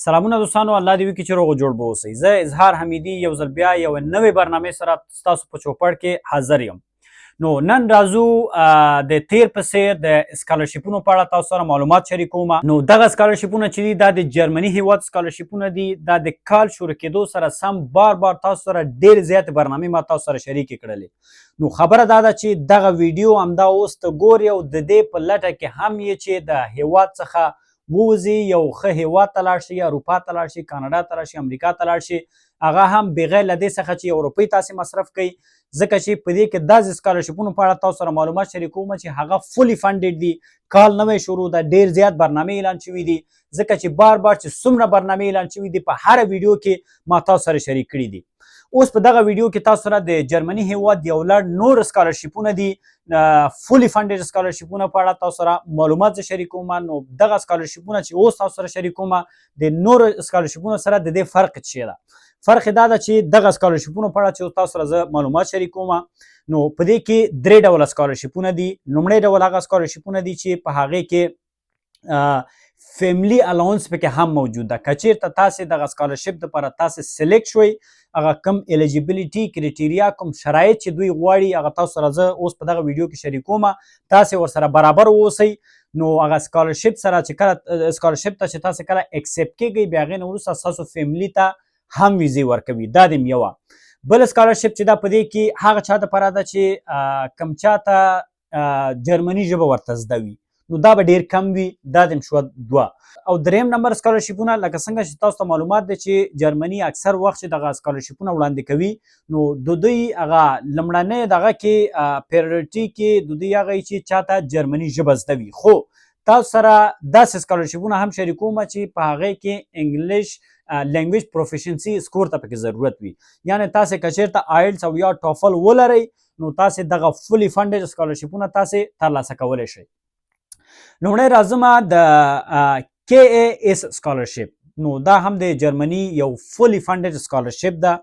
سلامونه دوستانو، الله دې وکړي چې روغ جوړ به اوسئ. زه اظهار حمیدي یو ځل بیا یو نوې برنامه سره ستاسو په چوپړ کې حاضر یم. نو نن راځو د تیر په څیر د سکالرشیپونو په اړه تاسو سره معلومات شریکوم. نو دغه سکالرشیپونه چې دي، دا د جرمني هیواد سکالرشیپونه دي. دا د کال شروع کېدو سره سم بار بار تاسو سره ډېر زیات برنامې ما تاسو سره شریکې کړلې. نو خبره دا ده چې دغه ویډیو همدا اوس ته ګوري او د دې په لټه کې هم یې چې د هیواد څخه ووځي، یو ښه هیواد ته لاړ شي، اروپا ته لاړ شي، کاناډا ته لاړ شي، امریکا ته لاړ شي، هغه هم بغیر له دې څخه چې یو روپۍ تاسې مصرف کړئ، ځکه چې په دې کې داسې سکالرشیپونو په اړه تاسو سره معلومات شریکوم چې هغه fully funded دي. کال نوی شروع ده، ډیر زیات برنامې اعلان شوي دي، ځکه چې بار بار چې څومره برنامې اعلان شوي دي، په هره ویډیو کې ما تاسو سره شریک کړي دي. اوس په دغه ویډیو کې تاسو سره د جرمني هیواد یو لړ نور سکالرشیپونه دي، fully funded سکالرشیپونه په اړه تاسو سره معلومات زه شریکوم. نو دغه سکالرشیپونه چې اوس تاسو سره شریکوم، د نور سکالرشیپونو سره د دې فرق څه ده؟ فرق دا ده چې دغه سکالرشیپونو په اړه چې تاسو سره زه معلومات شریکوم، نو په دې کې درې ډوله سکالرشیپونه دي. لومړی ډول هغه سکالرشیپونه دي چې په هغې کې family allowance پکې هم موجود ده. که چیرته تاسو دغه سکالرشیپ لپاره تاسو select شوي، هغه کوم eligibility criteria، کوم شرایط چې دوی غواړي، هغه تاسو سره زه اوس په دغه ویډیو کې شریکوم، تاسو ورسره برابر اوسئ، نو هغه سکالرشیپ سره چې کله سکالرشیپ ته چې تاسو کله accept کیږئ، بیا هغې نه وروسته تاسو family ته هم ویزې ورکوي. دا دیم یوه بل سکالرشیپ چې دا په دې کې هغه چا دپاره ده چې کم چاته جرمني ژبه ورته زده وي، نو دا به ډیر کم وي. دا دیم شو دوه. او دریم نمبر سکالرشیپونه، لکه څنګه چې تاسو ته معلومات دی چې جرمني اکثر وخت چې دغه سکالرشیپونه وړاندې کوي، نو د دوی هغه لومړنی دغه کې priority کې د دوی هغه چې چاته جرمني ژبه زده وي. خو تاسو سره داسې سکالرشیپونه هم شریکوم چې په هغې کې English language proficiency score ته پکې ضرورت وي، یعنی تاسو که چیرته آیلټس او یا ټوفل ولرئ، نو تاسو دغه fully funded سکالرشیپونه تاسو ترلاسه کولی شئ. لومړی راځم د KAS scholarship. نو دا هم د جرمني یو fully funded scholarship ده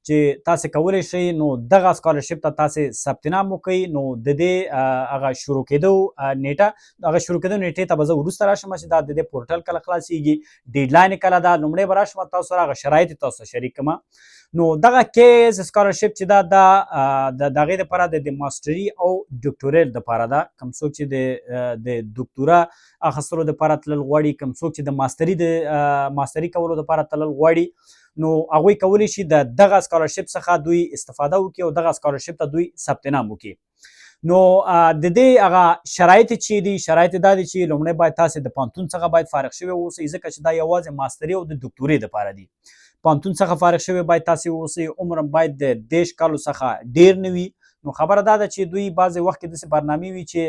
چې تاسو کولی شئ نو دغه سکالرشیپ ته تاسو ثبت نام وکړئ. نو د دې هغه شروع کېدو نیټه، هغه شروع کېدو نیټې ته به زه وروسته راشم چې دا د دې پورټل کله خلاصیږي، deadline کله ده. لومړی به راشم تاسو سره هغه شرایط تاسو شریک کړم. نو دغه KAS scholarship چې دا د دغې دپاره د ماستري او ډاکټوریټ دپاره ده. کوم څوک چې د دکتورا اخیستلو دپاره تلل غواړي، کوم څوک چې د ماستري کولو دپاره تلل غواړي، نو هغوی کولی شي د دغه سکالرشیپ څخه دوی استفاده وکړي او دغه سکالرشیپ ته دوی ثبت نام وکړي. نو د دې هغه شرایط چې دي، شرایط دا دي چې لومړی باید تاسو د پوهنتون څخه باید فارغ شوی اوسئ، ځکه چې دا یوازې ماستري او د دکتورې دپاره دي. پوهنتون څخه فارغ شوی باید تاسو اوسئ، عمر هم باید د 30 کالو څخه ډیر نه وي. نو خبره دا ده چې دوی بعضې وخت کې داسې برنامې وي چې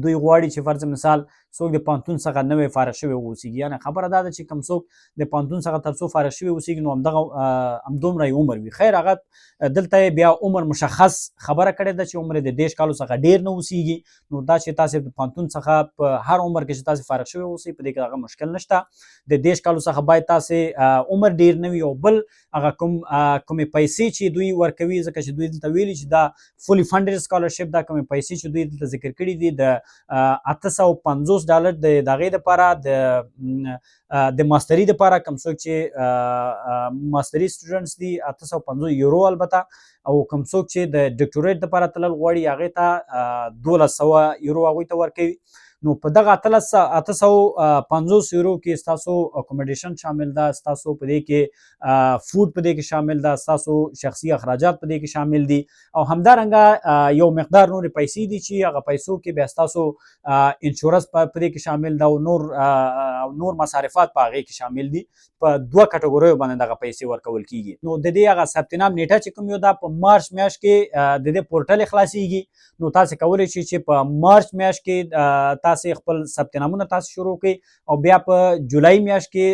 دوی غواړي چې فرض مثال څوک د پوهنتون څخه نوی فارغ شوی اوسېږي، یعنی خبره دا ده چې کوم څوک د پوهنتون څخه تر څو فارغ شوی اوسېږي، نو همدغه همدومره یې عمر وي. خیر، هغه دلته یې بیا عمر مشخص خبره کړې ده چې عمر یې د 30 کالو څخه ډیر نه اوسېږي. نو دا چې تاسې د پوهنتون څخه په هر عمر کې چې تاسې فارغ شوی اوسئ، په دې کې هغه مشکل نشته. د 30 کالو څخه باید تاسې عمر ډیر نه وي. او بل هغه کومې پیسې چې دوی ورکوي، ځکه چې دوی دلته ویلي چې دا fully funded scholarship دا، کومې پیسې چې دوی دلته ذکر کړي دي، د 850 ډالر د دغې دپاره د ماستري دپاره، کوم څوک چې ماستري students دي، 850 یورو البته، او کوم څوک چې د ډاکټوریټ دپاره تلل غواړي، هغې ته 1200 یورو هغوی ته ورکوي. نو په دغه 850 یورو کې ستاسو accommodation شامل ده، ستاسو په دې کې food په دې کې شامل ده، ستاسو شخصي اخراجات په دې کې شامل دي، او همدارنګه یو مقدار نورې پیسې دي چې هغه پیسو کې بیا ستاسو insurance په دې کې شامل ده او نور مصارفات په هغې کې شامل دي. په دوه کټګوریو باندې دغه پیسې ورکول کیږي. نو د دې هغه ثبت نام نیټه چې کوم یو ده، په مارچ میاشت کې د دې پورټل خلاصیږي. نو تاسو کولی شئ چې په مارچ میاشت کې تاسو خپل ثبت نامونه تاسو شروع کړئ او بیا په جولای میاشت کې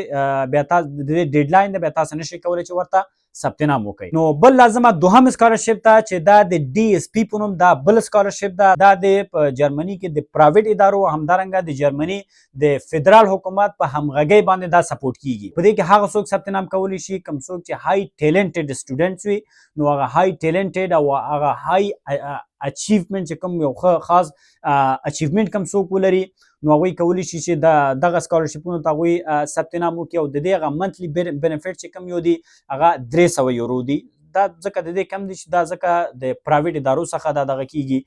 بیا تاسو د دې deadline ده، بیا تاسو نشئ کولی چې ورته ثبت نام وکړئ. نو بل لازمه دوهم سکالرشیپ ته چې دا د DSP په نوم دا بل سکالرشیپ ده. دا د په جرمني کې د private ادارو، همدارنګه د جرمني د فدرال حکومت په همغږۍ باندې دا support کیږي. په دې کې هغه څوک ثبت نام کولی شي کوم څوک چې high talented students وي. نو هغه high talented او هغه high achievement چې کوم یو خاص achievement کوم څوک ولري، نو هغوی کولی شي چې د دغه سکالرشپونو ته هغوی ثبت نام وکړي. او د دې هغه منتلی بینیفټ چې کوم یو دی هغه 300 یورو دی. دا ځکه د دې کم دي چې دا ځکه د پرایویټ ادارو څخه دا دغه کیږي،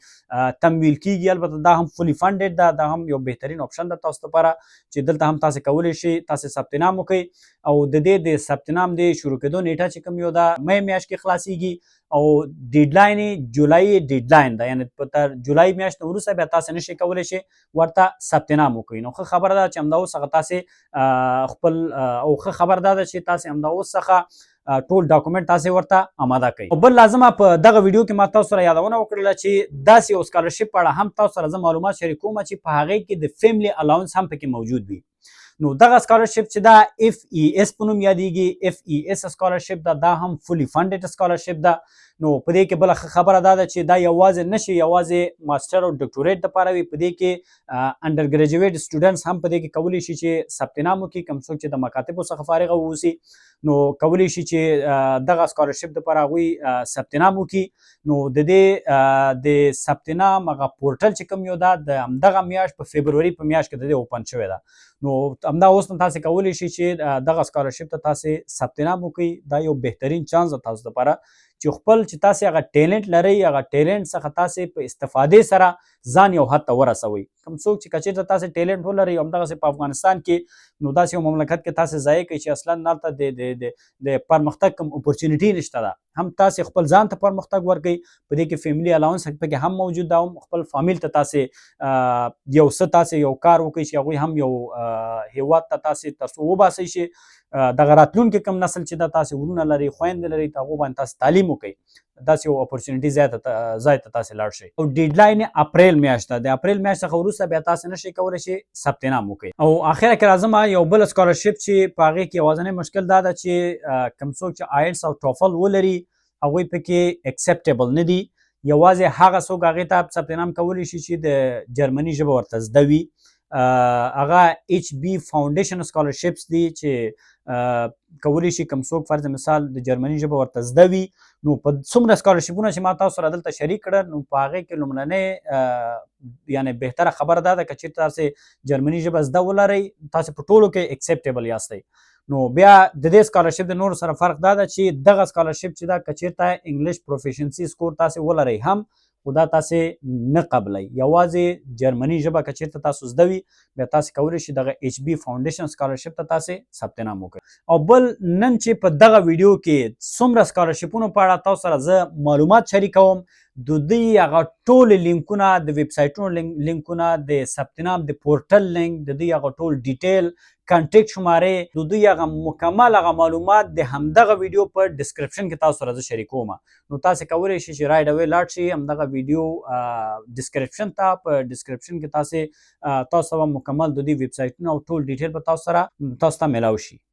تمویل کیږي. البته دا هم فولي فنډډ ده، دا هم یو بهترین اپشن ده تاسو لپاره چې دلته هم تاسو کولی شئ تاسو ثبت نام وکړئ. او د دې د ثبت نام د شروع کېدو نیټه چې کوم یو ده مې میاشت کې خلاصیږي او ډیډلاین جولای ډیډلاین ده، یعنی په تر جولای میاشت وروسته بیا تاسو نشئ کولی شئ ورته ثبت نام وکړئ. نو ښه خبره ده چې همدا اوس هغه تاسو خپل، او ښه خبر دا ده چې تاسو همدا اوس څخه ټول ډاکومنټ تاسو ورته آماده کړئ. او بل لازمه په دغه ویډیو کې ما تاسو سره یادونه وکړله چې داسې یو سکالرشپ په اړه هم تاسو سره زه معلومات شریکوم چې په هغې کې د فیملی الاونس هم پکې موجود وي. نو دغه سکالرشپ چې دا اف ای اس په نوم یادېږي، اف ای اس سکالرشپ ده، دا هم فولي فنډډ سکالرشپ ده. نو په دې کې بله خبره دا ده چې دا یوازې نه شي یوازې ماستر او ډاکټوریټ دپاره وي، په دې کې انډر ګریجویټ سټوډنټس هم په دې کې کولی شي چې ثبت نام وکړي. کوم څوک چې د مکاتبو څخه فارغ واوسي نو کولی شي چې دغه سکالرشپ دپاره هغوی ثبت نام وکړي. نو د دې د ثبت نام هغه پورټل چې کوم یو ده د همدغه میاشت په فبروري په میاشت کې د دې اوپن شوی ده. نو همدا اوس نو تاسو کولی شئ چې دغه سکالرشپ ته تاسو ثبت نام وکړئ. دا یو بهترین چانس ده تاسو لپاره چې خپل چې تاسو هغه ټیلنټ لرئ هغه ټیلنټ څخه تاسو په استفادې سره ځان یو حد ته ورسوئ. کوم څوک چې کچېرته تاسو ټیلنټ ولرئ همدغسې په افغانستان کې نو داسې یو مملکت کې تاسو ځای کوئ چې اصلا هلته د د د د پرمختګ کوم اپورچونټي نشته ده، هم تاسو خپل ځان ته پرمختګ ورکړئ، په دې کې فیملی الاونس پکې هم موجود ده، هم خپل فامیل ته تاسو یو څه تاسو یو کار وکړئ چې هغوی هم یو هیواد ته تاسو تر څو وباسئ چې دغه راتلونکي کوم نسل چې دا تاسو ورونه لرئ، خویندې لرئ، ته هغو باندې تاسو تعلیم وکړئ. داسې یو اپورچونټي ځای ته تاسو لاړ شئ. او ډیډلاین اپریل میاشت ده، د اپریل میاشت څخه وروسته بیا تاسو نشئ کولی چې ثبت نام وکړئ. او اخره کې راځم یو بل سکالرشپ چې په هغې کې یوازنی مشکل دا ده چې کوم څوک چې آیلټس او ټوفل ولري هغوی پکې اکسپټیبل نه دي. یوازې هغه څوک هغې ته ثبت نام کولی شي چې د جرمني ژبه ورته زده وي. هغه ایچ بی فاونډیشن سکالرشپس دي چې کولی شي کوم څوک فرض مثال د جرمني ژبه ورته زده وي. نو په څومره سکالرشپونه چې ما تاسو سره دلته شریک کړل نو په هغې کې لومړنی یعنی بهتره خبره دا ده که چېرته تاسې جرمني ژبه زده ولرئ تاسې په ټولو کې اکسپټیبل یاستئ. نو بیا د دې سکالرشپ د نورو سره فرق دا ده چې دغه سکالرشپ چې دا که چېرته انګلیش پروفیشنسي سکور تاسې ولرئ هم خو دا تاسې نه قبلئ، یوازې جرمني ژبه که چېرته تاسو زده وي بیا تاسې کولی شئ دغه ایچ بی فاونډیشن سکالرشپ ته تاسې ثبت نام وکړئ. او بل نن چې په دغه ویډیو کې څومره سکالرشپونو په اړه تاسو سره زه معلومات شریکوم د دوی هغه ټول لینکونه، د ویب سایټونو لینکونه، د ثبت نام د پورټل لینک، د دوی هغه ټول ډیټیل، کانټیکټ شمارې، د دوی هغه مکمل هغه معلومات د همدغه ویډیو په ډسکرپشن کې تاسو سره زه شریکوم. نو تاسو کولی شئ چې رایټ اوی لاړ شئ همدغه ویډیو ډسکرپشن ته، په ډسکرپشن کې تاسو به مکمل د دوی ویب سایټونه او ټول ډیټیل به تاسو سره تاسو ته میلاو شي.